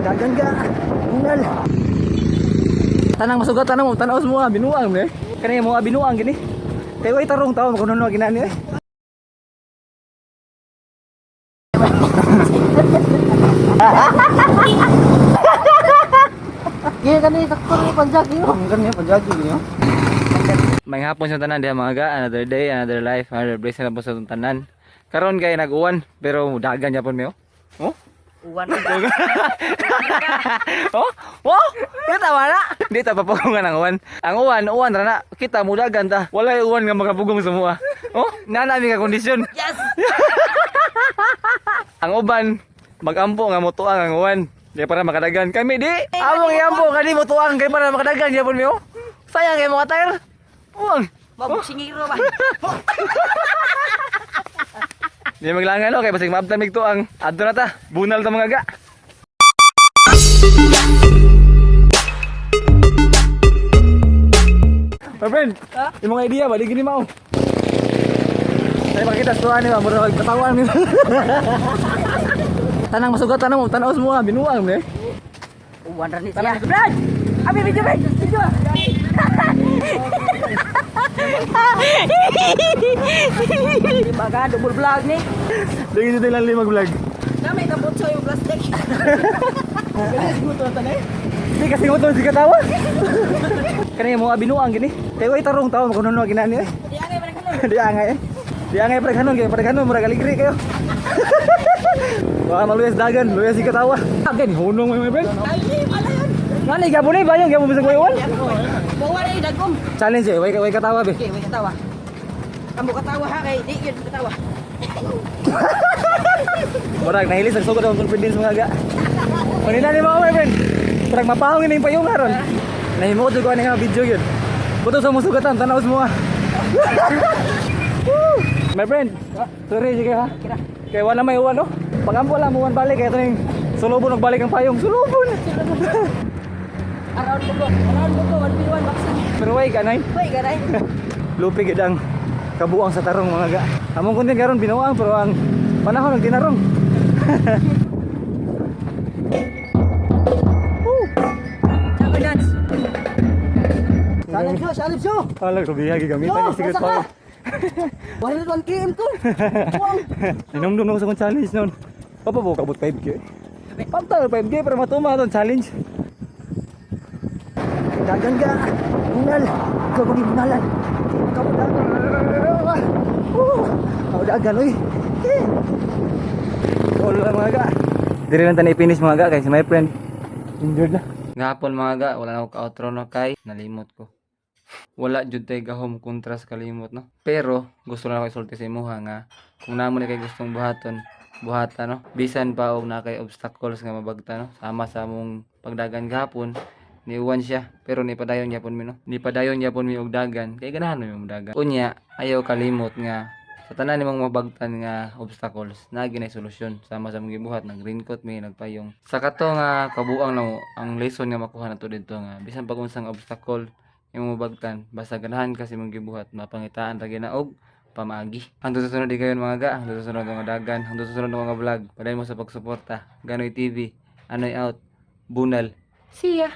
Dagan ka. Bungal. Tanang masugatan mo, tanaw mo binuang ni. Kani mo binuang gini. Kay way tarong tawo kuno no ginani eh. Kaya kani sakto ni panjagi. Ang kani panjagi gini. May hapon sa tanan diha, mga ga, another day, another life, another blessing na po sa atong tanan. Karon kay nag-uwan pero dagan gyapon mi oh. Oh? Uwan. Oh? Wow! Kita wala. Di ta papugongan ang uwan. Ang uwan, uwan ra na. Kita mo dagan ta. Walay uwan nga makapugong sa mua. Oh, nanami ka kondisyon. Yes. Ang uban, magampo nga motuang ang uwan. Di para makadagan. Kami di. Among iampo kani motuang kay para makadagan gyapon mi oh. Sayang kay mga tire. Uwang. Mabusingiro ba? Di maglangan no kay basig maabtan mig tuang. Adto na ta. Bunal ta, mga ga. My friend, yung mga idea ba, di gini mao. Ay, makita sa tuwan ni ba, mura katawan ni. Tanang masugatan mo, tanaw mo binuang ni. Uwan ra ni siya. Brad! Abi video ba? Video. Di ba ka double vlog ni? Di gini lang limag vlog. Namay kabutso yung plastic. Di kasi mo si katawa. Kani mo binuang gini. Kay way tarong tawo kuno no ginani eh. Di angay man kanon. Di angay eh. Di angay preghanon kay preghanon murag aligri kayo. Wah, maluyas dagan, luyas si katawa. Again, hunong mo, my friend. Ay, wala yun. Ngani gabon ni bayong gabon bisag wayon. Bawa na yung dagom. Challenge eh, way way katawa be. Okay, may katawa. Kamu katawa ha kay di yun katawa. Murag nahilis ang sugod ang confidence, mga ga. Kanina ni mo, my friend. Murag mapahong ini yung payong karon. Nahimo ko ani nga video yun. Buto sa musugatan, tanaw mo ah. Woo! My friend, sorry sige ha. Kira. Kay wala may uwan no. Pagampo lang uwan balik kay ito yung sulubon nagbalik ang payong. Sulubon. Around bugo, around bugo, 1v1 boxing. Pero way ganay. Hoy, garay. Lupi gid ang kabuang sa tarong, mga ga. Among content karon binuang pero ang panahon nagtinarong. Sabi dance. Challenge yo, challenge yo. Alag rubiya gigamitan ni secret asa ka? power. 101 km to. Wow. Inumdum na ko sa kong challenge noon. Papa po kabot 5K. Pamtal 5K pero matuma itong challenge. Dagan ka! Bungal! Ikaw kong bunalan! Ikaw mo dagan! Ako dagan, uy! Eh. Ulo lang, mga ga. Diri lang tayo i-finish, mga ga, kay si my friend. Injured na. Gahapon, mga ga, wala na ako ka-outro no kay nalimot ko. Wala jud tay gahom kontra sa kalimot no. Pero gusto lang ako isulti sa imuha nga kung namo ni kay gustong buhaton, buhata no. Bisan pa og naa kay obstacles nga mabagta no. Sama sa among pagdagan gahapon, niuwan siya pero nipadayon gyapon mi no. Nipadayon gyapon mi og dagan kay ganahan mi og dagan. Unya ayaw kalimot nga sa tanan nimong mabagtan nga obstacles naa ginay solusyon, sama sa among gibuhat, nag raincoat mi, nagpayong. Sa kato nga kabuang namo, ang lesson nga makuha nato didto nga bisan pag unsang obstacle imong mabagtan, basta ganahan ka sa imong gibuhat, mapangitaan ra gyud na og pamaagi. Hangtod sa sunod higayon, mga ga, hangtod sa sunod nga dagan, hangtod sa sunod nga mga vlog. Padayon mo sa pagsuporta. Ganoy TV, Anoy out, bunal. See ya.